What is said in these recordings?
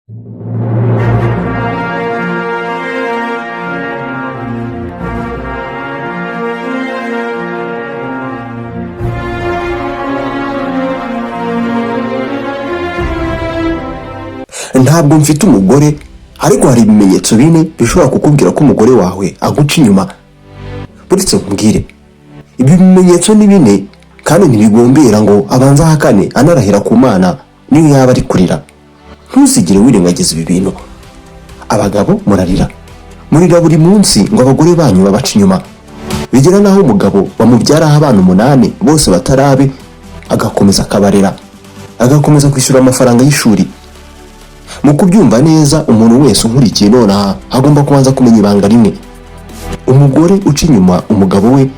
Ntabwo mfite umugore, ariko hari ibimenyetso bine bishobora kukubwira ko umugore wawe aguca inyuma. Buretse nkubwire, ibi bimenyetso ni bine kandi ntibigombera ngo abanze ahakane anarahira ku Mana niyo yaba ari kurira. Ntuzigere wirengagiza ibi bintu. Abagabo murarira, murira buri munsi ngo abagore banyu babaca inyuma. Bigera n'aho umugabo bamubyaraho abana 8 bose batarabe, agakomeza akabarera, agakomeza kwishyura amafaranga y'ishuri. Mu kubyumva neza, umuntu wese unkurikiye nonaha agomba kubanza kumenya ibanga rimwe. Umugore uca inyuma umugabo we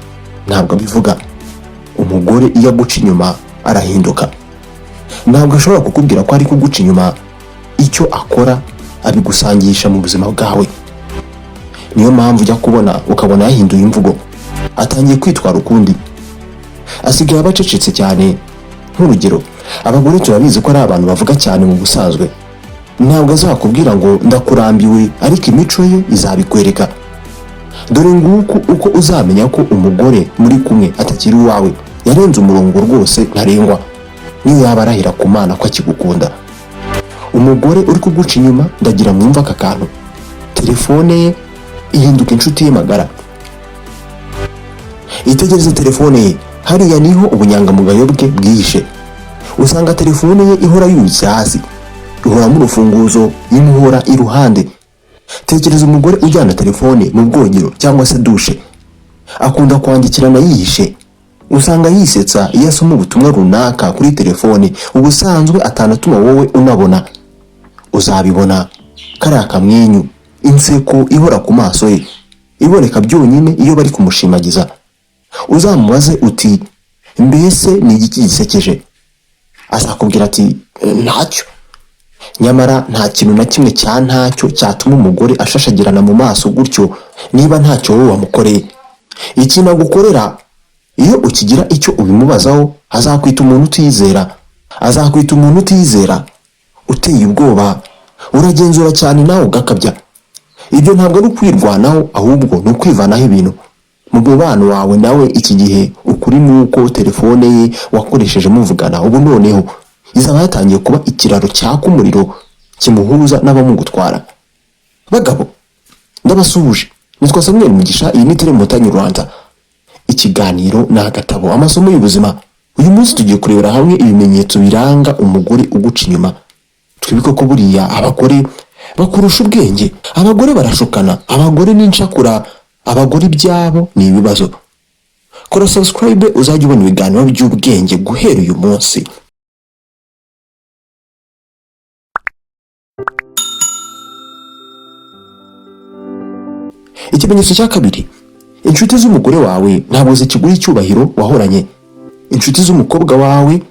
ntabwo abivuga. Umugore iyo aguca inyuma arahinduka. Ntabwo ashobora kukubwira ko ari kuguca inyuma. Icyo akora abigusangisha mu buzima bwawe. Niyo mpamvu ujya kubona ukabona yahinduye imvugo, atangiye kwitwara ukundi, asigaye abacecetse cyane. Nk'urugero, abagore turabizi ko ari abantu bavuga cyane mu busanzwe. Ntabwo azakubwira ngo ndakurambiwe, ariko imico ye izabikwereka. Dore nguku uko uzamenya ko umugore muri kumwe atakiri uwawe, yarenze umurongo rwose ntarengwa, niyo yaba arahira ku Mana ko akigukunda. Umugore uri kuguca inyuma, ndagira mwumva aka kantu, telefone ye ihinduka inshuti ye magara. Itegereze telefone ye, hariya niho ubunyangamugayo bwe bwihishe. Usanga telefone ye ihora yubitse hasi, ihoramo urufunguzo, imuhora iruhande. Tekereza umugore ujyana telefone mu bwogero cyangwa se dushe, akunda kwandikirana yihishe. Usanga yisetsa iyo asoma ubutumwa runaka kuri telefone, ubusanzwe atanatuma wowe unabona. Uzabibona kariya kamwenyu, inseko ihora ku maso ye, iboneka byonyine iyo bari kumushimagiza. Uzamubaze uti mbese ni igiki gisekeje? Azakubwira ati ntacyo. Nyamara nta kintu na kimwe cya ntacyo cyatuma umugore ashashagirana mu maso gutyo niba ntacyo wowe wamukoreye. Ikintu agukorera iyo ukigira icyo ubimubazaho, azakwita umuntu utizera, azakwita umuntu utizera, uteye ubwoba, uragenzura cyane nawe ugakabya. Ibyo ntabwo ari ukwirwanaho, ahubwo ni ukwivanaho ibintu mu mubano wawe nawe. Iki gihe ukuri ni uko telefone ye wakoresheje muvugana ubu noneho izaba yatangiye kuba ikiraro cyaka umuriro kimuhuza n'abamugutwara. Bagabo ndabasuhuje, nitwa Samuel Mugisha, iyi ni Tele Montagne Rwanda. Ikiganiro ni agatabo, amasomo y'ubuzima. Uyu munsi tugiye kurebera hamwe ibimenyetso biranga umugore uguca inyuma. Twibuke ko buriya abagore bakurusha ubwenge, abagore barashukana, abagore n'incakura, abagore ibyabo ni ibibazo. Kora subscribe uzajya ubona ibiganiro by'ubwenge guhera uyu munsi. Ikimenyetso cya kabiri, inshuti z'umugore wawe ntabwo zikiguha icyubahiro wahoranye. Inshuti z'umukobwa wawe,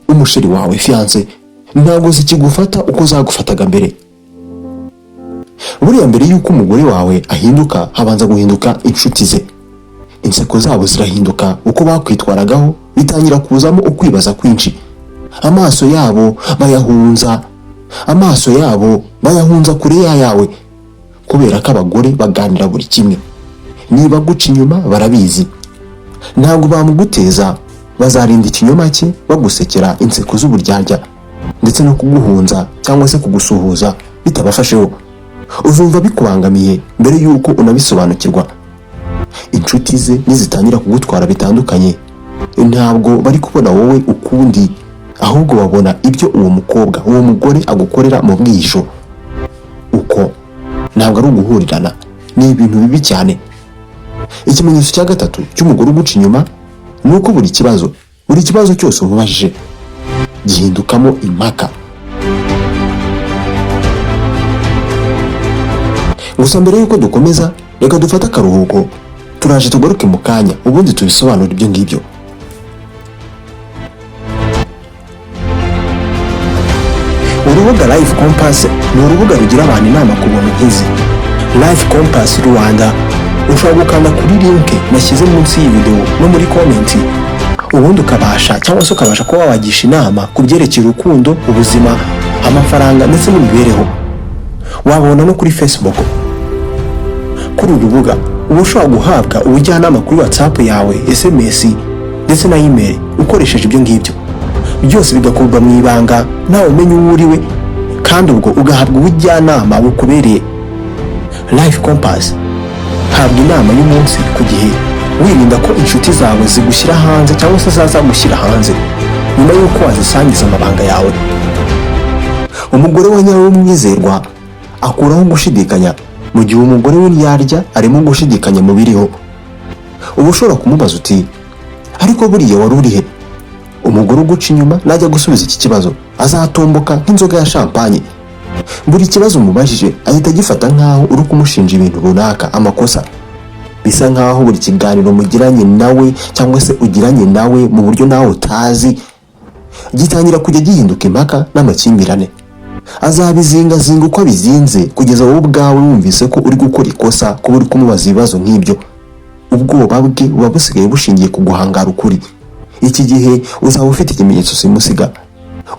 umusheri wawe, fiance, ntabwo zikigufata uko zagufataga mbere. Buriya mbere y'uko umugore wawe ahinduka, habanza guhinduka inshuti ze. Inseko zabo zirahinduka, uko bakwitwaragaho bitangira kuzamo ukwibaza kwinshi. Amaso yabo bayahunza, amaso yabo bayahunza kure yawe, kubera ko abagore baganira buri kimwe. Niba guca inyuma barabizi, ntabwo bamuguteza, bazarinda ikinyoma cye bagusekera inseko z'uburyarya, ndetse no kuguhunza cyangwa se kugusuhuza bitabafasheho. Uzumva bikubangamiye mbere y'uko unabisobanukirwa. Inshuti ze nizitangira kugutwara bitandukanye, ntabwo bari kubona wowe ukundi, ahubwo babona ibyo uwo mukobwa, uwo mugore agukorera mu bwihisho. Uko ntabwo ari uguhurirana, ni ibintu bibi cyane. Ikimenyetso cya gatatu cy'umugore uguca inyuma ni uko buri kibazo cyose umubajije gihindukamo impaka. Gusa mbere y'uko dukomeza, reka dufate akaruhuko, turaje tugaruke mu kanya, ubundi tubisobanure ibyo ngibyo. Urubuga Life Compass ni urubuga rugira abantu inama ku buntu nk'izi. Life Compass Rwanda, ushobora gukanda kuri link nashyize munsi y'iyi video no muri comment, ubundi ukabasha cyangwa se ukabasha kuba wabagisha inama ku byerekeye urukundo, ubuzima, amafaranga ndetse n'imibereho. Wabona no kuri Facebook. Kuri uru rubuga uba ushobora guhabwa ubujyanama kuri WhatsApp yawe, SMS ndetse na email. Ukoresheje ibyo ngibyo byose bigakorwa mu ibanga, ntawe umenya uwo uriwe, kandi ubwo ugahabwa ubujyanama bukubereye. Life Compass, habwa inama y'umunsi ku gihe, wirinda ko inshuti zawe zigushyira hanze cyangwa se zazagushyira hanze nyuma y'uko wazisangiza amabanga yawe. Umugore wa nyawe w'umwizerwa akuraho gushidikanya, mu gihe umugore w'indyarya arimo gushidikanya mu biriho. Uba ushobora kumubaza uti: "Ariko buriya wari urihe?" Umugore uguca inyuma najya gusubiza iki kibazo azatomboka nk'inzoga ya champagne. Buri kibazo umubajije ahita agifata nk'aho uri kumushinja ibintu runaka, amakosa. Bisa nk'aho buri kiganiro mugiranye nawe cyangwa se ugiranye nawe mu buryo nawe utazi gitangira kujya gihinduka impaka n'amakimbirane. Azabizingazinga uko abizinze kugeza wowe ubwawe wumvise ko uri gukora ikosa kuba uri kumubaza ibibazo nk'ibyo. Ubwoba bwe buba busigaye bushingiye ku guhangara ukuri. Iki gihe uzaba ufite ikimenyetso simusiga.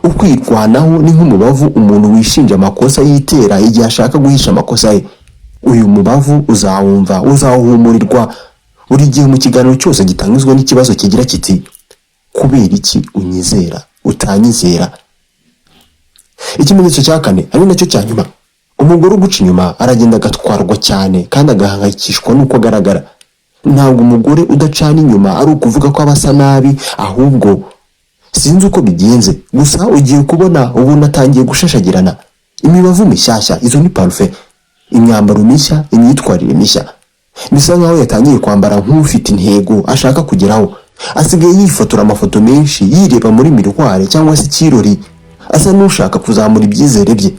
Ukwirwanaho ni nk'umubavu umuntu wishinja amakosa yitera igihe ashaka guhisha amakosa ye. Uyu mubavu uzawumva, uzawuhumurirwa buri gihe mu kiganiro cyose gitangizwa n'ikibazo kigira kiti: "Kubera iki unyizera, utanyizera?" Ikimenyetso cya kane, ari nacyo cya nyuma: umugore uguca inyuma aragenda agatwarwa cyane kandi agahangayikishwa n'uko agaragara. Ntabwo umugore udacana inyuma ari ukuvuga ko aba asa nabi, ahubwo sinzi uko bigenze, gusa ugiye kubona ubona atangiye gushashagirana imibavu mishyashya, izo ni parufe, imyambaro mishya, imyitwarire mishya. Bisa nkaho yatangiye kwambara nk'ufite intego ashaka kugeraho. Asigaye yifotora amafoto menshi yireba muri miroir cyangwa se ikirori, asa n'ushaka kuzamura ibyizere bye.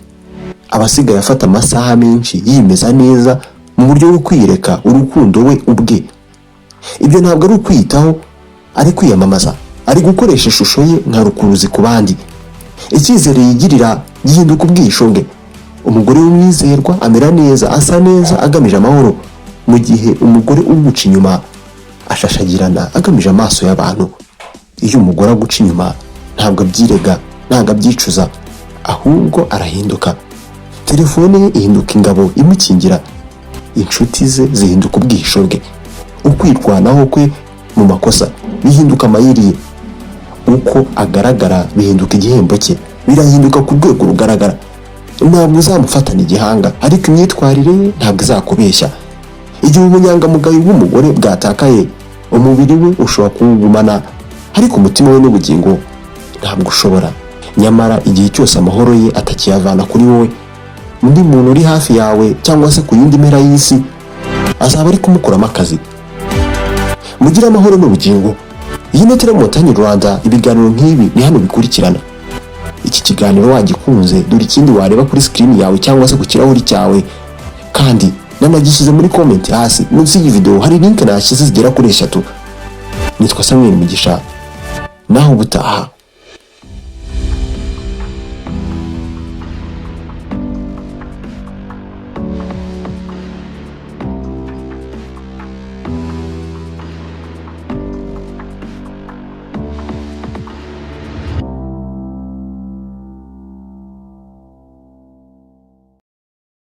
Aba asigaye afata amasaha menshi yimeza neza mu buryo bwo kwiyereka urukundo we ubwe. Ibyo ntabwo ari ukwiyitaho, ari kwiyamamaza, ari gukoresha ishusho ye nka rukuruzi ku bandi. Icyizere yigirira gihinduka ubwihisho bwe. Umugore w'umwizerwa amera neza, asa neza agamije amahoro, mu gihe umugore uguca inyuma ashashagirana agamije amaso y'abantu. Iyo umugore aguca inyuma ntabwo abyirega, ntabwo abyicuza, ahubwo arahinduka. Telefone ye ihinduka ingabo imukingira, inshuti ze zihinduka ubwihisho bwe, ukwirwanaho kwe mu makosa bihinduka amayeri ye, uko agaragara bihinduka igihembo cye. Birahinduka ku rwego rugaragara. Ntabwo uzamufatana igihanga, ariko imyitwarire ye ntabwo izakubeshya. Igihe ubunyangamugayo bw'umugore bwatakaye, umubiri we ushobora kuwugumana, ariko umutima we n'ubugingo ntabwo ushobora. Nyamara igihe cyose amahoro ye atakiyavana kuri wowe, undi muntu uri hafi yawe cyangwa se ku yindi mpera y'isi azaba ari kumukuramo akazi. Mugire amahoro n'ubugingo. Iyi ni Montagne Rwanda. Ibiganiro nk'ibi ni hano bikurikirana. Iki kiganiro wagikunze, dore ikindi wareba kuri screen yawe cyangwa se ku kirahuri cyawe, kandi nanagishyize muri comment hasi munsi y'iyi video. Hari link nashyize zigera kuri eshatu. Nitwa Samuel Mugisha, naho ubutaha.